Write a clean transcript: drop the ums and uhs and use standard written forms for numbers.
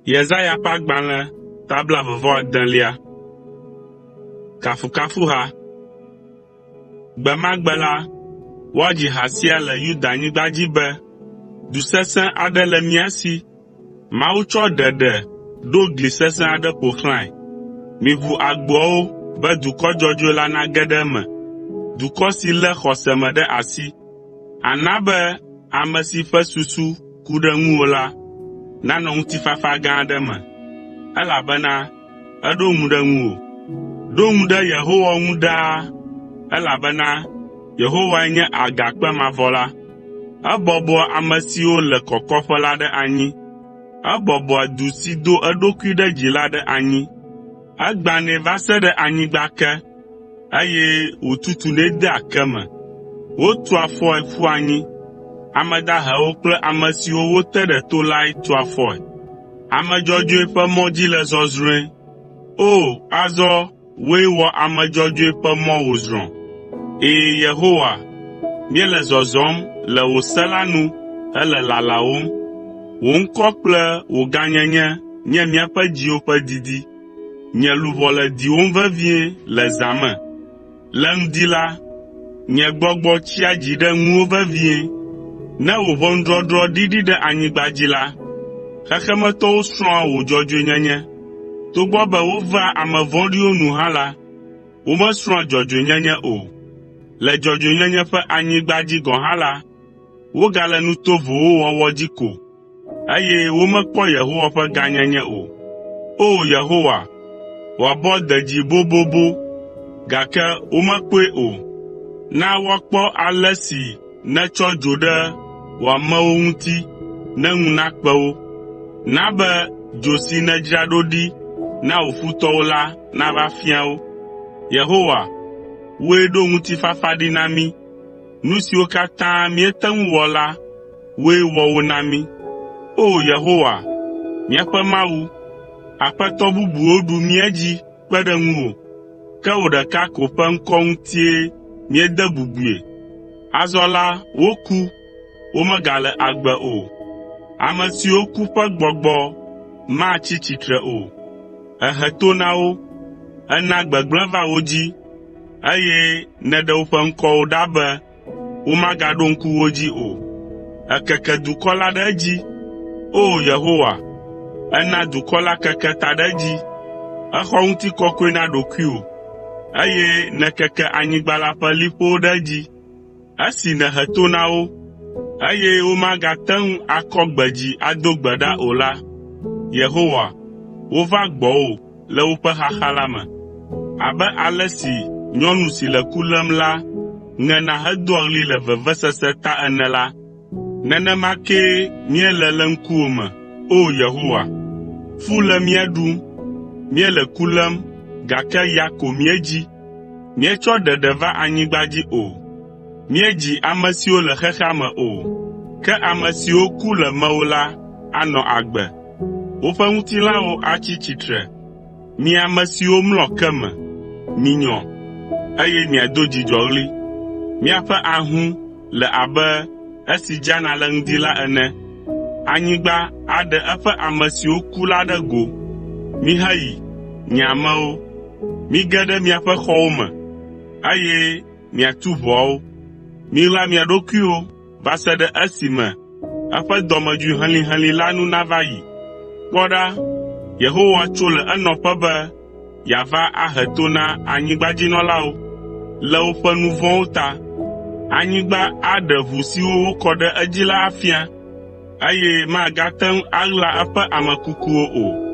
Yesaya ƒe agbalẽ ta blaeve-vɔ-adelia. Kafukafuha. Gbe ma gbe la, woadzi ha sia le Yudanyigba dzi be, “Du sesẽ aɖe le mía si. Mawu tsɔ ɖeɖe ɖo gli sesẽ aɖe ƒo xlãe. Miʋu agboawo be dukɔ dzɔdzɔe la nage ɖe eme, dukɔ si lé xɔse me ɖe asi. Àna be ame si ƒe susu ku ɖe ŋuwò la nanɔ ŋutifafa gã aɖe me, elabena eɖo ŋu ɖe ŋuwò. Ɖo ŋu ɖe Yehowa ŋu ɖaa, elabena Yehowae nye Agakpe mavɔ la. Ebɔbɔa ame siwo le kɔkɔƒe la ɖe anyi. Ebɔbɔa du si do eɖokui ɖe dzi la ɖe anyi. Egbãnɛ va se ɖe anyigba ke, eye wòtutunɛ dea ke me. Wotua afɔe ƒua anyi. Ame dahewo kple ame siwo wote ɖe to lae tua afɔe. Ame dzɔdzɔe ƒe mɔ dzi le zɔzrɔ̃e. O, azɔ wòe wɔ ame dzɔdzɔe ƒe mɔ wòzrɔ̃. Ɛ̃, Yehowa, míele zɔzɔm le wò se la nu hele lalawòm. Wò ŋkɔ kple wò gãnyenye nye míaƒe dziwo ƒe didi. Nye luʋɔ le diwòm vevie le zã me. Le ŋdi la, nye gbɔgbɔ tsia dzi ɖe ŋuwò vevie. Ne wò ʋɔnudɔdrɔ̃ ɖiɖi ɖe anyigba dzi la, xexemetɔwo srɔ̃a wò dzɔdzɔenyenye. Togbɔ be wovea ame vɔ̃ɖiwo nu hã la, womesrɔ̃a dzɔdzɔenyenye o. Le dzɔdzɔenyenye ƒe anyigba dzi gɔ̃ hã la, wogale nu tovowo wɔwɔ dzi ko, eye womekpɔ Yehowa ƒe gãnyenye o. O! Yehowa, wò abɔ de dzi bobobo, gake womekpɔe o. Na woakpɔ ale si nètsɔ dzo ɖe wò amewo ŋuti ne ŋu nakpe wo. Na be dzo si nèdzra ɖo ɖi na wò futɔwo la nava fia wo. Yehowa, wòe ɖo ŋutifafa ɖi na mí. Nu siwo katã míete ŋu wɔ la, wòe wɔ wo na mí. O! Yehowa, míaƒe Mawu, aƒetɔ bubuwo ɖu mía dzi kpe ɖe ŋuwò, ke wò ɖeka ko ƒe ŋkɔ ŋutie míede bubui. Azɔ la woku, womegale agbe o. Ame siwo ku ƒe gbɔgbɔ matsi tsitre o. Èhe to na wo, èna gbegblẽ va wo dzi, eye nèɖe woƒe ŋkɔwo ɖa be womagaɖo ŋku wo dzi o. Èkeke dukɔ la ɖe edzi, O Yehowa, èna dukɔ la keke ta ɖe edzi. Èxɔ ŋutikɔkɔe na ɖokuiwò, eye nèkeke anyigba la ƒe liƒowo ɖe edzi. Esi nèhe to na wo, eye womagate ŋu akɔ gbe dzi ado gbe ɖa o la, Yehowa, wova gbɔwò le woƒe xaxa la me. Abe ale si nyɔnu si le ku lém la ŋena hedoa ɣli le vevesese ta ene la, nenema kee míele le ŋkuwò me, O Yehowa. Fu le mía ɖum, míele ku lém, gake ya ko míedzi. Míetsɔ ɖeɖe va anyigba dzi o. Míedzi ame siwo le xexea me o, ke ame siwo ku le mewò la anɔ agbe. Woƒe ŋutilãwo atsi tsitre. Mi ame siwo mlɔ ke me, minyɔ, eye miado dzidzɔɣli. Miaƒe ahũ le abe esi dzana le ŋdi la ene. Anyigba aɖe eƒe ame siwo ku la ɖe go. Miheyi, nye amewo, mige ɖe miaƒe xɔwo me, eye miatu ʋɔawo. Miɣla mia ɖokuiwo va se ɖe esime eƒe dɔmedzoe helĩhelĩ la nu nava yi. Kpɔ ɖa, Yehowa tso le enɔƒe be yeava ahe to na anyigbadzinɔlawo le woƒe nu vɔ̃wo ta. Anyigba aɖe ʋu siwo wokɔ ɖe edzi la afia, eye magate ŋu aɣla eƒe ame kukuwo o.